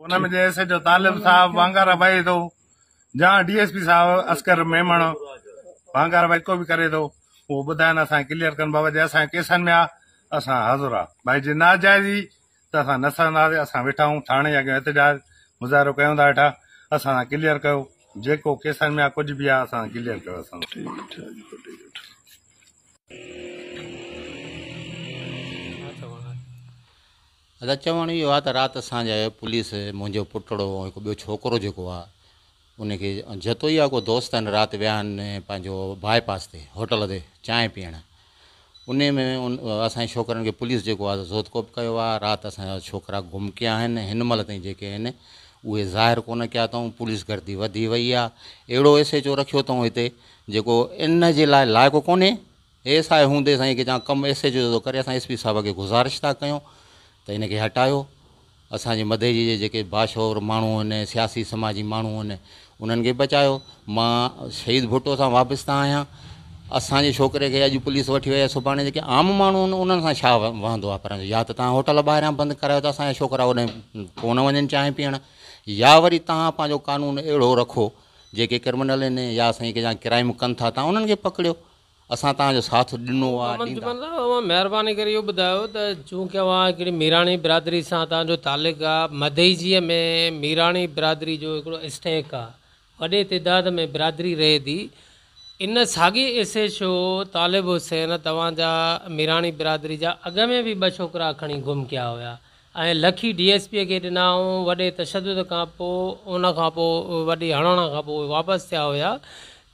ان ۾ جي S H O طالب صاحب وانگارا ٻائي ٿو جا ڊي ايس پي صاحب اصغر ميمڻ وانگارا ٻائي ڪو به ڪري ٿو اهو ٻڌائن اسان کي ڪليئر ڪن بابا جي اسان جي ڪيسن ۾ آ اسان حاضر آ ڀائي جي ناجائزي ته اسان نه سهنداسين اسان ويٺا آهيون ٿاڻي جي اڳيان احتجاج مظاهرو ڪيون ٿا ويٺا اسان سان ڪليئر ڪيو جيڪو ڪيسن ۾ آ ڪجهه به آ اسان سان ڪليئر ڪيو اسان سان. ادا چوڻ اهو آ ته رات اسان جا پوليس منهنجو پٽڙو ۽ هڪ ٻيو ڇوڪرو جيڪو آ ان کي جتوئي آ ڪو دوست آهن رات ويا آهن پنهنجو باء پاس تي هوٽل تي چانهه پيئڻ ان ۾ اسان جي ڇوڪرن کي پوليس جيڪو آ زود ڪوب ڪيو آ رات اسان جا ڇوڪرا گم ڪيا آهن هن مهل تائين جيڪي آهن اهي ظاهر ڪونه ڪيا اٿئون پوليس گردي وڌي وئي آ اهڙو ايس ايچ او رکيو اٿئون هتي جيڪو ان جي لاء لائق ڪونهي ايس I هوندي سائين کي چوان ڪم ايس ايچ او جو ٿو ڪري اسان ايس پي صاحب کي گذارش ٿا ڪيون ته ان کي هٽايو اسان جي مدئجي جي جيڪي باشعور ماڻهو آهن سياسي سماجي ماڻهو آهن انهن کي بچايو مان شهيد ڀٽو سان وابسته آهيان اسان جي ڇوڪري کي اڄ پوليس وٺي وئي آهي سڀاڻي جيڪي عام ماڻهو آهن انهن سان ڇا وهندو آهي پر يا ته توهان هوٽل ٻاهريان بند ڪرايو ته اسان جا ڇوڪرا اوڏانهن ڪونه وڃن چانهه پيئڻ يا وري توهان پنهنجو قانون اهڙو رکو جيڪي ڪرمنل آهن يا سائين ڪي جا ڪرائم ڪن ٿا توهان انهن کي پڪڙيو اسان توهان جو ساٿ ڏنو آ محمد ڏيندا. جمن صاحب اوهان مهرباني ڪري اهو ٻڌايو ته چونڪه اوهان هڪڙي ميراڻي برادري سان توهان جو تعلق آ مدئجيء ۾ ميراڻي برادري جو هڪڙو اسٽيڪ آ وڏي تعداد ۾ برادري رهي ٿي ان ساڳي S H O Talib Hussain توهان جا ميراڻي برادري جا اڳ ۾ به ٻه ڇوڪرا کڻي گم ڪيا هيا ۽ لکي ڊي ايس پي کي ڏنائون وڏي تشدد کان پوء ان کان پوء وڏي هڻڻ کان پوء اهي واپس ٿيا هيا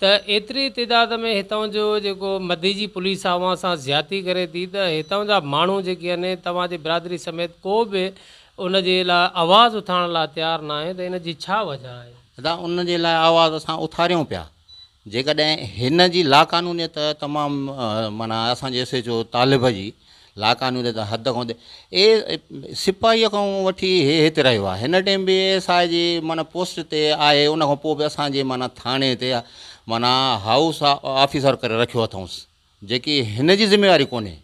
ته ايتري تعداد ۾ هتان جو جيڪو مديجي پوليس آ اوهان سان زيادتي ڪري ٿي ته هتان جا ماڻهو جيڪي آهن توهان جي برادري سميت ڪو به ان جي لاء آواز اٿارڻ لاء تيار ناهي ته ان جي ڇا وجه آهي؟ ادا ان جي لاء آواز اسان اٿاريون پيا جيڪڏهن هن جي لاقانونيت تمام معنيٰ اسان جي ايس ايڇ او طالب جي لاقانونيت حد کان وڌي اي سپاهيء کان وٺي هي هتي رهيو آهي هن ٽائيم به اي ايس I جي معنيٰ پوسٽ تي آهي ان کان پوء به اسان جي معنيٰ ٿاڻي تي معنيٰ هائوس آفيسر ڪري رکيو اٿئونس جيڪي هن جي ذميواري ڪونهي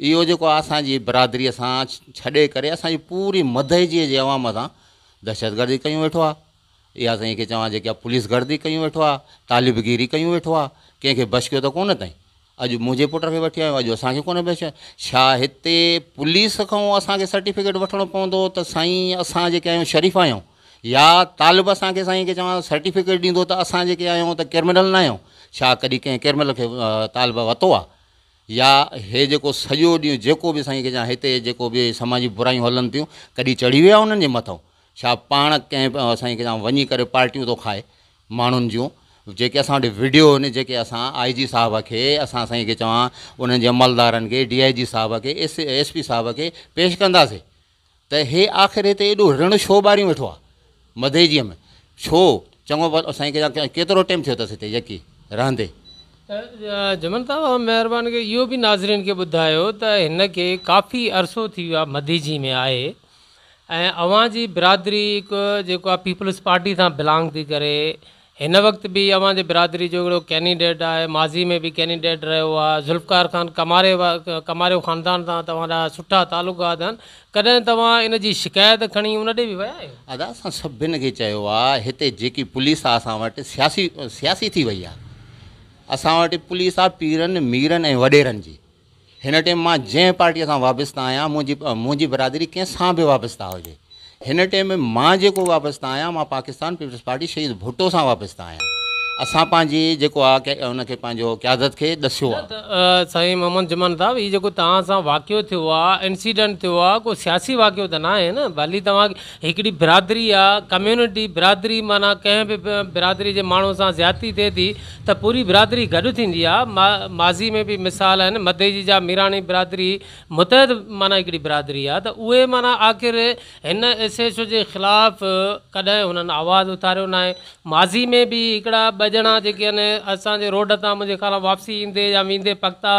اهو جيڪو اسان جي برادريء سان ڇڏي ڪري اسان جي پوري مدئجيء جي عوام سان دهشتگردي ڪيون ويٺو آهي. اها سائين کي چوان جيڪي پوليس گردي ڪيون ويٺو آهي، طالبگيري ڪيون ويٺو آهي، ڪنهن کي بخشيو ته ڪونه اٿائين. اڄ منهنجي پٽ کي وٺي آيو، اڄ اسان کي ڪونه بخشيو. ڇا هتي پوليس کان اسان کي سرٽيفڪيٽ وٺڻو پوندو ته سائين اسان جيڪي آهيون شريف آهيون يا طالب اسان کي سائين کي چوان سرٽيفڪيٽ ڏيندو ته اسان جيڪي آهيون ته ڪرمنل نه آهيون. ڇا ڪڏهن ڪنهن ڪرمنل کي طالب وتو آهي؟ يا هي جيڪو سڄو ڏينهن جيڪو به سائين کي چوان هتي جيڪو به سماجي برايون هلن ٿيون ڪڏهن چڙهي ويا انهن جي مٿئون ڇا پاڻ ڪنهن سائين کي چوان وڃي ڪري پارٽيون ٿو کائي ماڻهن جون جيڪي اسان وٽ وڊيو آهن جيڪي اسان آء جي صاحب کي اسان سائين کي چوان انهن جي عملدارن کي ڊي I جي صاحب کي ايس ايس پي صاحب کي پيش ڪنداسي ته هي آخر هتي ايڏو رڻ ڇو ٻاريون ويٺو آ مدئجيء ۾ ڇو؟ چڱو ڀلو سائين کي ڪيترو ٽيم ٿيو اٿس هتي يڪي رهندي. ته جمن صاحب اوهان مهرباني ڪري اهو به ناظرين کي ٻڌايو ته هن کي ڪافي عرصو ٿي ويو آ مدئجي ۾ آهي ۽ اوهان جي برادري هڪ جيڪو آ پيپلز پارٽي سان بلانگ ٿي ڪري هن وقت به اوهان جي برادري جو هڪڙو ڪينڊيڊيٽ آهي، ماضي ۾ به ڪينڊيڊيٽ رهيو آهي، ذوالفقار خان ڪماري ڪماريو خاندان سان توهان جا سٺا تعلقات آهن، ڪڏهن توهان ان جي شڪايت کڻي ان ڏي به ويا آهيو؟ ادا اسان سڀن کي چيو آ هتي جيڪي پوليس آ اسان وٽ سياسي سياسي ٿي وئي آ اسان وٽ پوليس آ پيرن ميرن ۽ وڏيرن جي هن ٽيم مان جنهن پارٽيء سان وابسته آهيان منهنجي منهنجي برادري ڪنهن سان به وابسته هجي هن ٽيم مان جيڪو وابسته آهيان مان پاڪستان پيپلز پارٽي شهيد ڀٽو سان وابسته آهيان اسان پنهنجي جيڪو آ ان کي پنهنجو قيادت کي ڏسيو آ. ته سائين محمد جمن صاحب هي جيڪو توهان سان واقعو ٿيو آ انسيڊنٽ ٿيو آ ڪو سياسي واقعو ته ناهي نه ڀلي توهان هڪڙي برادري آ ڪميونٽي برادري معنيٰ ڪنهن به برادري جي ماڻهو سان زيادتي ٿئي ٿي ته پوري برادري گڏ ٿيندي آ ماضي ۾ به مثال آهن مدئجي جا ميراڻي برادري متحد معنيٰ هڪڙي برادري آ ته اهي معنيٰ آخر هن ايس ايڇ او جي خلاف ڪڏهن هنن آواز اٿاريو ناهي ماضي ۾ به هڪڙا ٻه ڄڻا جيڪي آهن اسان جي روڊ تان منهنجي خيال واپسي ايندي يا ويندي پڪتا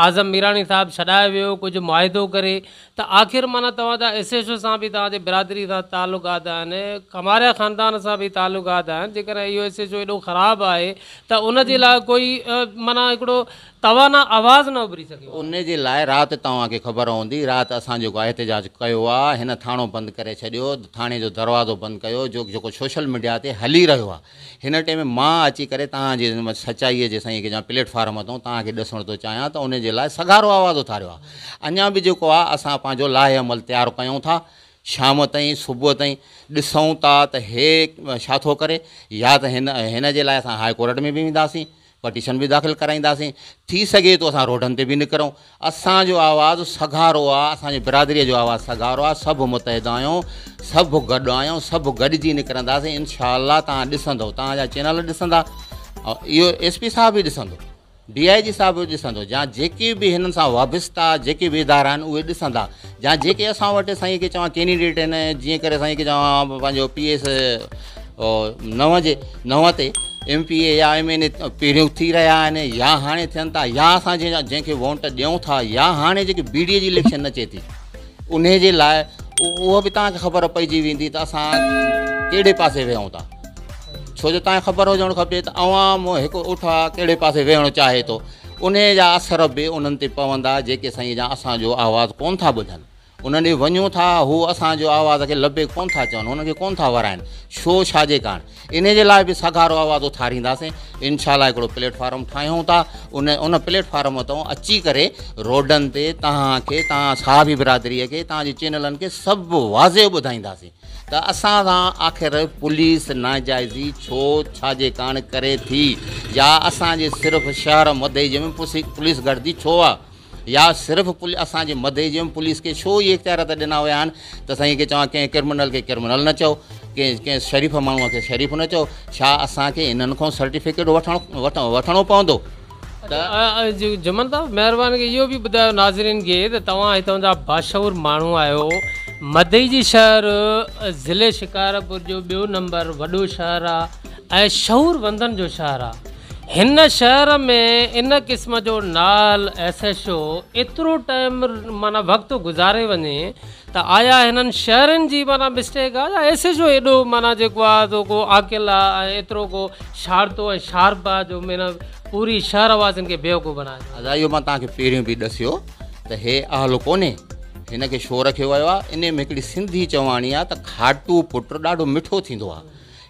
اعظم ميراڻي صاحب ڇڏائي ويو ڪجهه معاهدو ڪري ته آخر معنيٰ توهان جا ايس ايڇ او سان به توهان جي برادري سان تعلقات آهن، ڪماريا خاندان سان به تعلقات آهن، جيڪڏهن اهو ايس ايڇ او ايڏو خراب آهي ته ان جي لاء ڪوئي معنيٰ هڪڙو توانا آواز نه اڀري سگهيو آهي. ان جي لاء رات توهان کي خبر هوندي رات اسان جيڪو احتجاج ڪيو آهي هن ٿاڻو بند ڪري ڇڏيو ٿاڻي جو دروازو بند ڪيو جو جيڪو سوشل ميڊيا تي هلي رهيو آهي هن ٽيم ۾ مان اچي ڪري توهان جي سچائي جي سائين کي جا پليٽ فارم تون توهان کي ڏسڻ ٿو چاهيان ته ان جي لاء سگهارو آواز اٿاريو آهي اڃا به جيڪو آهي اسان پنهنجو لاهه عمل تيار ڪيون ٿا شام تائين صبح تائين ڏسون ٿا ته هي ڇا ٿو ڪري يا ته هن هن جي لاء اسان هاء ڪورٽ ۾ به وينداسين پٽيشن به داخل ڪرائينداسين ٿي سگهي ٿو اسان روڊن تي به نڪرون اسان جو آواز سگهارو آ اسان جي برادري جو آواز سگهارو آ سڀ متحد آهيون سڀ گڏ آهيون سڀ گڏجي نڪرنداسين انشاء الله توهان ڏسندو توهان جا چينل ڏسندا اهو ايس پي صاحب به ڏسندو ڊي I جي صاحب به ڏسندو يا جيڪي به هنن سان وابسته جيڪي به ادارا آهن اهي ڏسندا يا جيڪي اسان وٽ سائين کي چوان ڪينڊيڊيٽ آهن جيئن ڪري سائين کي چوان پنهنجو پي ايس نو جي نو تي ايم پي اي يا ايم اين اي پهريون ٿي رهيا آهن يا هاڻي ٿين ٿا يا اسان جنهن جنهن کي ووٽ ڏيون ٿا يا هاڻي جيڪي بي ڊي اي جي اليڪشن اچي ٿي انهي جي لاء اهو به توهان کي خبر پئجي ويندي ته اسان ڪهڙي پاسي ويهون ٿا ڇو جو توهان کي خبر هجڻ کپي ته عوام هڪ اٺ آ ڪهڙي پاسي ويهڻ چاهي ٿو انهي جا اثر به انهن تي پوندا جيڪي سائين جا اسان جو آواز ڪون ٿا ٻڌن انهن ڏي وڃون ٿا هو اسان جو آواز کي لبيڪ ڪون ٿا چون انهن کي ڪون ٿا ورائن ڇو ڇا جي ڪاڻ انهي جي لاء به سگهارو آواز اٿارينداسين انشاء الله هڪڙو پليٽ فارم ٺاهيون ٿا ان ان پليٽ فارم تان اچي ڪري روڊن تي توهان کي توهان صحافي برادري کي توهان جي چينلن کي سڀ واضح ٻڌائينداسين ته اسان سان آخر پوليس ناجائزي ڇو ڇا جي ڪاڻ ڪري ٿي يا اسان جي صرف شهر مدئي جي ۾ پوليس گردي ڇو آ يا صرف اسان جي مدئي جي پوليس کي ڇو اهي اختيارات ڏنا ويا آهن ته سائين کي چوان ڪنهن ڪرمنل کي ڪرمنل نه چئو ڪنهن ڪنهن شريف ماڻهوء کي شريف نه چئو ڇا اسان کي انهن کان سرٽيفڪيٽ وٺڻ وٺڻو پوندو ته. جمن صاحب مهرباني ڪري اهو به ٻڌايو ناظرين کي ته توهان هتان جا باشعور ماڻهو آهيو مدئي جي شهر ضلعي شڪارپور جو ٻيو نمبر وڏو شهر آهي ۽ شعور وندن جو شهر آهي هن شهر ۾ ان قسم جو نااهل ايس ايڇ او ايترو ٽائيم معنيٰ وقت گذاري وڃي ته آيا هنن شهرين جي معنيٰ مسٽيڪ آ يا ايس ايڇ او ايڏو معنيٰ جيڪو آ سو ڪو عاقل آ ۽ ايترو ڪو شارتو ۽ شارپ آ جو معنيٰ پوري شهر واسين کي بيوقوف بڻائي ٿو. ادا اهو مان توهان کي پهريون به ڏسيو ته هي اهل ڪونهي هن کي ڇو رکيو ويو آ انهي ۾ هڪڙي سنڌي چواڻي آ ته کاٽو پٽ ڏاڍو مٺو ٿيندو آ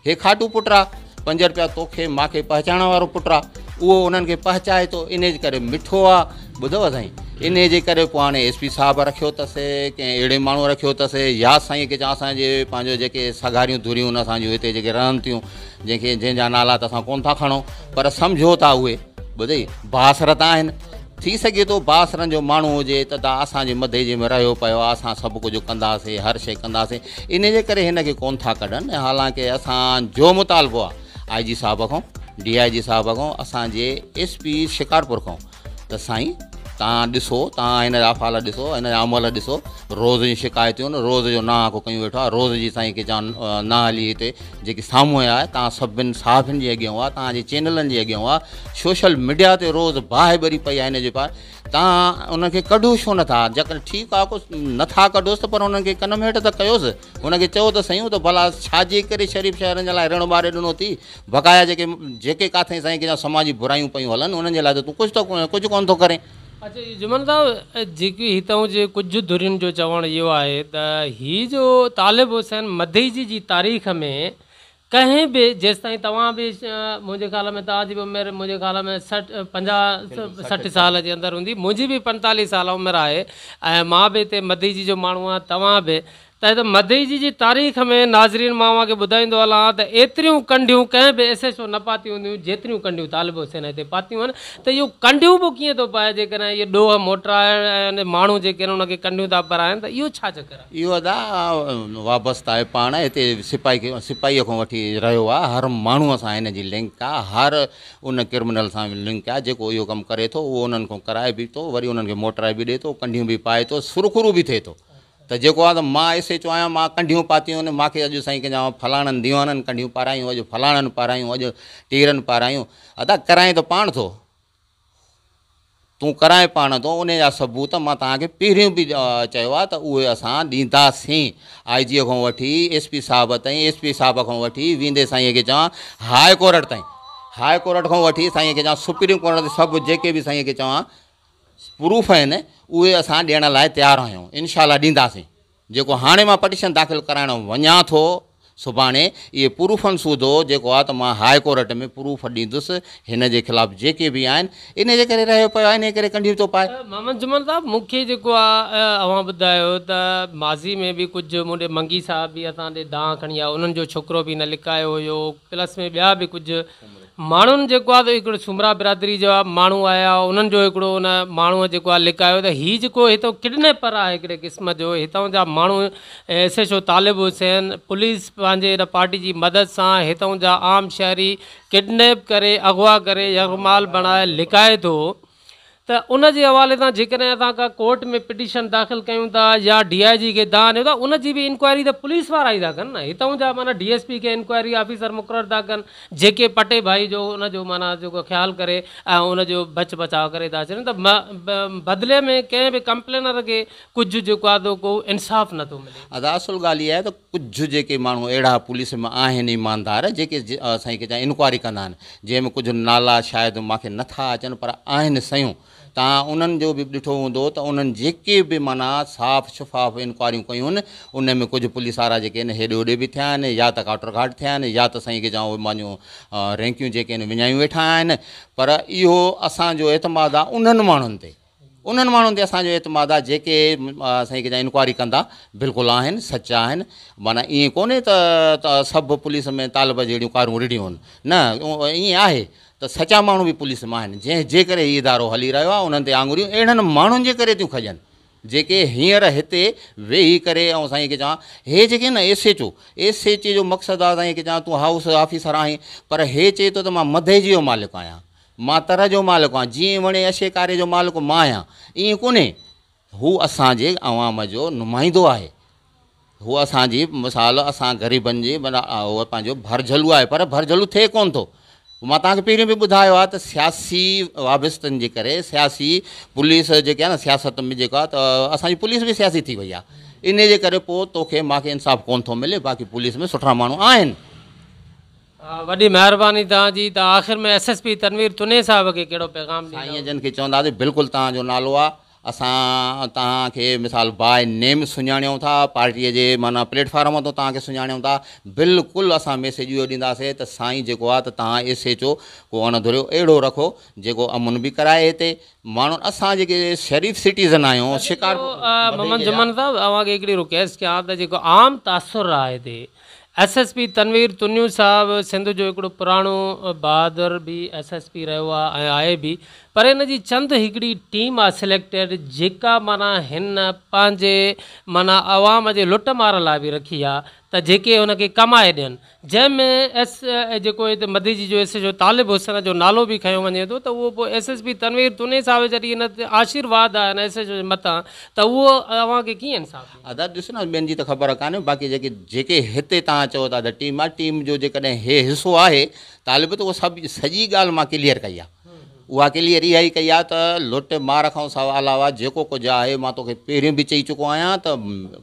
هي کاٽو پٽ آ، پنج رپيا توکي ماکي پهچائڻ وارو پٽ آ، اهو انهن کي پهچائي ٿو، انهي جي ڪري مٺو آ، ٻڌو سائين، انهي جي ڪري پوء هاڻي ايس پي صاحب رکيو اٿس، ڪنهن اهڙي ماڻهو رکيو اٿس يا سائين کي چوان اسان جي پنهنجو جيڪي سگهاريون ڌريون اسان جون هتي جيڪي رهن ٿيون، جنهن کي جنهن جا نالا ته اسان ڪونه ٿا کڻون پر سمجهو ٿا اهي ٻڌئي بااثر ته آهن. ٿي سگهي ٿو بااثرن جو ماڻهو هجي ته دا اسان جي مدئي جي ۾ رهيو پيو آهي اسان سڀ ڪجهه ڪنداسين هر شيء ڪنداسين انهي جي ڪري هن کي ڪونه ٿا ڪڍن حالانڪه اسان جو مطالبو آهي آء جي صاحب کان ڊي I جي صاحب کان اسان جي ايس پي شڪارپور کان ته سائين تان ڏسو تان هن جا افعال ڏسو هن جا عمل ڏسو روز جون شڪايتون روز جو ناحق ڪيون ويٺو آهي روز جي سائين کي چوان نااهلي هتي جيڪي سامهون آهي تان سڀن صحافين جي اڳيان آهي تان جي چينلن جي اڳيان آهي سوشل ميڊيا تي روز باهه ٻري پئي آهي هن جي پار تان ان کي ڪڍو ڇو نٿا جيڪڏهن ٺيڪ آهي ڪو نٿا ڪڍوس ته پر انهن کي ڪن ۾ هيٺ ته ڪيوس هن کي چئو ته سائين ته ڀلا ڇا جي ڪري شريف شهرن جي لاء رڻ ٻاري ڏنو ٿي بقايا جيڪي جيڪي ڪاٿي سائين ڪي سماجي برايون پيون هلن انهن جي لاء ته تون ڪجهه ته ڪجهه ڪونه ٿو ڪرين. اچا جمن صاحب جيڪي هتان جي ڪجهه ڌرين جو چوڻ اهو آهي ته هي جو طالب حسين مدئجي جي تاريخ ۾ ڪنهن به جيستائين توهان به منهنجي خيال ۾ توهان جي به عمر منهنجي خيال ۾ سٺ پنجاهه 60 سال جي اندر هوندي منهنجي به 45 سال عمر آهي ۽ مان به هتي مدئجي جو ماڻهو آهيان توهان به ته هت مدئجي جي تاريخ ۾ ناظرين مان اوهان کي ٻڌائيندو هلان ته ايتريون ڪنڍيون ڪنهن به ايس ايڇ او نه پاتيون هونديون جيتريون ڪنڍيون طالب حسين هتي پاتيون آهن ته اهو ڪنڍيون به ڪيئن ٿو پائي جيڪڏهن اهي ڏوهه موٽرائڻ ۽ ماڻهو جيڪي آهن ان کي ڪنڍيون ٿا پرائن ته اهو ڇا چڪر آهي. اهو ادا وابسته آهي پاڻ هتي سپاهي کي سپاهي کان وٺي رهيو آهي هر ماڻهو سان هن جي لنڪ آهي هر ان ڪرمنل سان لنڪ آهي جيڪو اهو ڪم ڪري ٿو اهو انهن کان ڪرائي به ٿو وري انهن کي موٽرائي به ڏي ٿو ڪنڍيون به پائي ٿو سرخرو به ٿئي ٿو ته جيڪو آ ته مان ايس ايڇ او آهيان مان ڪنڍيون پاتيون آهن مان کي اڄ سائين ڪنهن جا فلاڻن ديوانن ڪنڍيون پارايون اڄ فلاڻن پارايون اڄ ٽيرن پارايون ادا ڪرائين ته پاڻ ٿو تون ڪرائين پاڻ ٿو ان جا ثبوت مان توهان کي پهريون به چيو آ ته اهي اسان ڏينداسين آء جي کان وٺي ايس پي صاحب تائين ايس پي صاحب کان وٺي ويندي سائين کي چوان هاء ڪورٽ تائين هاء ڪورٽ کان وٺي سائين کي چوان سپريم ڪورٽ تي سڀ جيڪي به سائين کي چوان پروف آهن اهي اسان ڏيڻ لاء تيار آهيون انشاء الله ڏينداسين. جيڪو هاڻي مان پٽيشن داخل ڪرائڻ وڃان ٿو سڀاڻي اهي پروفن سوڌو جيڪو آهي ته مان هاء ڪورٽ ۾ پروف ڏيندس هن جي خلاف جيڪي به آهن انهي جي ڪري رهيو پيو آهي انهي ڪري ڪنڍيون ٿو پائي. محمد جمن صاحب مون کي جيڪو آهي اوهان ٻڌايو ته ماضي ۾ به ڪجهه مون ڏي منگي صاحب به اسان ڏي دانهن کڻي آيو انهن جو ڇوڪرو به هن لڪايو هيو پلس ۾ ٻيا به ڪجهه ماڻهن جيڪو آهي ته هڪڙو سومرا برادري جا ماڻهو آيا انهن جو هڪڙو ان ماڻهوء جيڪو آهي لڪايو ته هي جيڪو هتو ڪڊنيپر آهي هڪڙي قسم جو هتان جا ماڻهو S H O Talib Hussain police پنهنجي ان پارٽي جي مدد سان هتان جا عام شهري ڪڊنيپ ڪري اغوا ڪري يرغمال بڻائي لڪائي ٿو ته ان جي حوالي سان جيڪڏهن اسان ڪا ڪورٽ ۾ پٽيشن داخل ڪيون ٿا يا ڊي I جي کي دانهن ڏيون ٿا ان جي به انڪوائري ته پوليس وارا ئي ٿا ڪن نه هتان جا معنيٰ ڊي ايس پي کي انڪوائري آفيسر مقرر ٿا ڪن جيڪي پٽي ڀائي جو ان جو معنيٰ جيڪو خيال ڪري ۽ ان جو بچ بچاء ڪري ٿا ڇڏن ته بدلي ۾ ڪنهن به ڪمپلينر کي ڪجهه جيڪو آهي سو ڪو انصاف نٿو ملي. ادا اصل ڳالهه اها آهي ته ڪجهه جيڪي ماڻهو اهڙا پوليس ۾ آهن ايماندار جيڪي سائين کي چاهي انڪوائري ڪندا آهن جنهن ۾ ڪجهه نالا شايد مان کي نٿا اچن پر آهن سيون تان انهن جو به ڏٺو هوندو ته انهن جيڪي به معنيٰ صاف شفاف انڪوائريون ڪيون آهن ان ۾ ڪجهه پوليس وارا جيڪي آهن هيڏي هوڏي به ٿيا آهن يا ته ڪاٽر گهاٽ ٿيا آهن يا ته سائين کي چوان اهي مانجون رينڪيون جيڪي آهن وڃايون ويٺا آهن پر اهو اسان جو اعتماد آهي انهن ماڻهن تي انهن ماڻهن تي اسان جو اعتماد آهي جيڪي سائين ڪي انڪوائري ڪندا بلڪل آهن سچا آهن معنيٰ ائين ڪونهي ته سڀ پوليس ۾ طالب جهڙيون ڪاريون رڙيون آهن نه ائين آهي ته سچا ماڻهو به پوليس ۾ آهن جنهن جي ڪري هي ادارو هلي رهيو آهي انهن تي آڱريون اهڙن ماڻهن جي ڪري ٿيون کڄن جيڪي هينئر هتي ويهي ڪري ۽ سائين کي چوان هي جيڪي نه S H O S H O جو مقصد آهي سائين کي چوان تون هائوس آفيسر آهين پر هي چئي ٿو ته مان مدئجي جو مالڪ آهيان مان تر جو مالڪ آهيان، جيئن وڻي اشي ڪاري جو مالڪ مان آهيان. ائين ڪونهي. هو اسان جي عوام جو نمائندو آهي. هو اسان جي مثال اسان غريبن جي معنيٰ هو پنهنجو ڀرجهلو آهي پر ڀرجهلو ٿئي ڪونه ٿو. مان توهان کي پهريون به ٻڌايو آهي ته سياسي وابستن جي ڪري سياسي پوليس جيڪي آهي نه سياست ۾ جيڪو آهي ته اسان جي پوليس به سياسي ٿي وئي آهي. انهي جي ڪري پوء توکي مان کي انصاف ڪونه ٿو ملي باقي پوليس ۾ سٺا ماڻهو آهن. وڏي مهرباني توهان جي ته آخر ۾ S S P Tanveer Tunio صاحب کي ڪهڙو پيغام ڏيندؤ. سائين جن کي چونداسين بلڪل توهان جو نالو آ اسان توهان کي مثال باء نيم سڃاڻيون ٿا پارٽي جي معنيٰ پليٽ فارم تون توهان کي سڃاڻيون ٿا بلڪل اسان ميسيج اهو ڏينداسين ته سائين جيڪو آ ته توهان ايس ايچ او ڪو اڻ ڌريو اهڙو رکو جيڪو امن به ڪرائي هتي ماڻهن اسان جيڪي شريف سٽيزن آهيون شڪارپور محمد جمن صاحب اوهان کي هڪڙي رڪويسٽ ڪيان ته جيڪو عام تاثر آهي هتي S S P Tanveer Tunio صاحب سنڌ جو هڪڙو پراڻو بهادر به ايس ايس پي رهيو آ ۽ آهي به پر ان جي چند هڪڙي ٽيم آ سليڪٽيڊ جيڪا معنيٰ هن پنهنجي معنيٰ عوام جي لٽ مار لاء به رکي آ ته جيڪي هن کي ڪمائي ڏين جنهن ۾ ايس جيڪو هتي مديجي جو ايس ايڇ او طالب حسين جو نالو به کنيو وڃي ٿو ته اهو پوء S S P Tanveer Tunio صاحب جڏهن هن تي آشيرواد آ هن ايس ايڇ او جي مٿان ته اهو اوهان کي ڪيئن انصاف ڏيندو. ادا ڏس نه ٻين جي ته خبر ڪانهي باقي جيڪي جيڪي هتي توهان چئو ٿا ته ٽيم آهي ٽيم جو جيڪڏهن هي حصو آهي طالب ته اهو سڀ سڄي ڳالهه مان ڪليئر ڪئي آهي اها ڪليئر اها ئي ڪئي آهي ته لٽ مار کان سوا علاوه جيڪو ڪجهه آهي مان توکي پهريون به چئي چڪو آهيان ته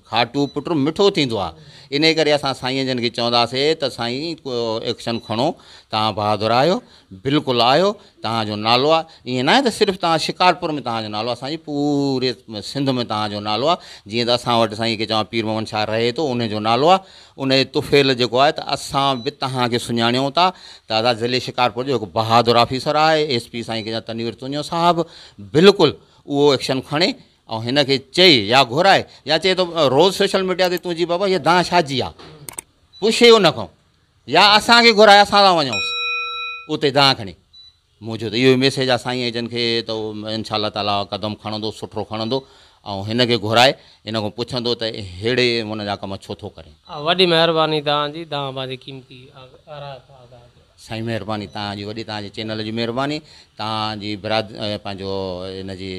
کاٽو پٽ مٺو ٿيندو آهي انهي ڪري اسان سائين جن کي چونداسي ته سائين ڪو ايڪشن کڻو توهان بهادر آهيو بلڪل آهيو توهان جو نالو آهي ائين ناهي ته صرف توهان شڪارپور ۾ توهان جو نالو آهي اسان جي پوري سنڌ ۾ توهان جو نالو آهي جيئن ته اسان وٽ سائين کي چوان پير محمد شاهه رهي ٿو ان جو نالو آهي ان جي طفيل جيڪو آهي ته اسان به توهان کي سڃاڻيون ٿا ته ادا ضلعي شڪارپور جو هڪ بهادر آفيسر آهي ايس پي سائين کي چوان تنوير تنيو صاحب بلڪل اهو ايڪشن کڻي ۽ هن کي چئي يا گهرائي يا چئي ته روز سوشل ميڊيا تي تنهنجي بابا هيء دانهن ڇا جي آهي پڇي ان کان يا اسان کي گهرائي اسان ٿا وڃونس اتي دانهن کڻي. منهنجو ته اهو ئي ميسيج آهي سائين جن کي ته انشاء الله تعاليٰ قدم کڻندو سٺو کڻندو ۽ هن کي گهرائي هن کان پڇندو ته ههڙي من جا ڪم ڇو ٿو ڪرين. وڏي مهرباني توهان جي توهان پنهنجي قيمتي آراء کان آگاهه ڪيو. سائين مهرباني توهان جي وڏي توهان جي چينل جي مهرباني توهان جي براد پنهنجو هن جي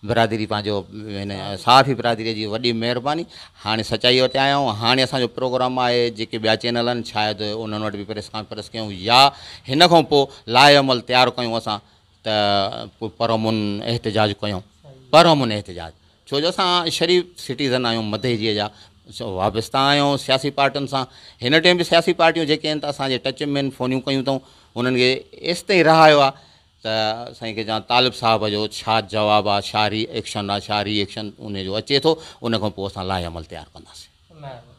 برادري پنهنجو هن صحافي برادري جي وڏي مهرباني هاڻي سچائي وٽ آيا آهيون هاڻي اسان جو پروگرام آهي جيڪي ٻيا چينل آهن شايد انهن وٽ به پريس ڪانفرنس ڪيون يا هن کان پوء لاء عمل تيار ڪيون اسان ته پوء پرامن احتجاج ڪيون پرامن احتجاج ڇو جو اسان شريف سٽيزن آهيون مدئجي جا وابسته آهيون سياسي پارٽين سان هن ٽائيم به سياسي پارٽيون جيڪي آهن ته اسان جي ٽچ ۾ آهن فونيون ڪيون اٿئون انهن کي ايستائين رهايو آ ته سائين کي چوان طالب صاحب جو ڇا جواب آ ڇا ري ايڪشن آ ڇا ري ايڪشن ان جو اچي ٿو ان کان پوء اسان لاء عمل تيار ڪنداسين. مهرباني.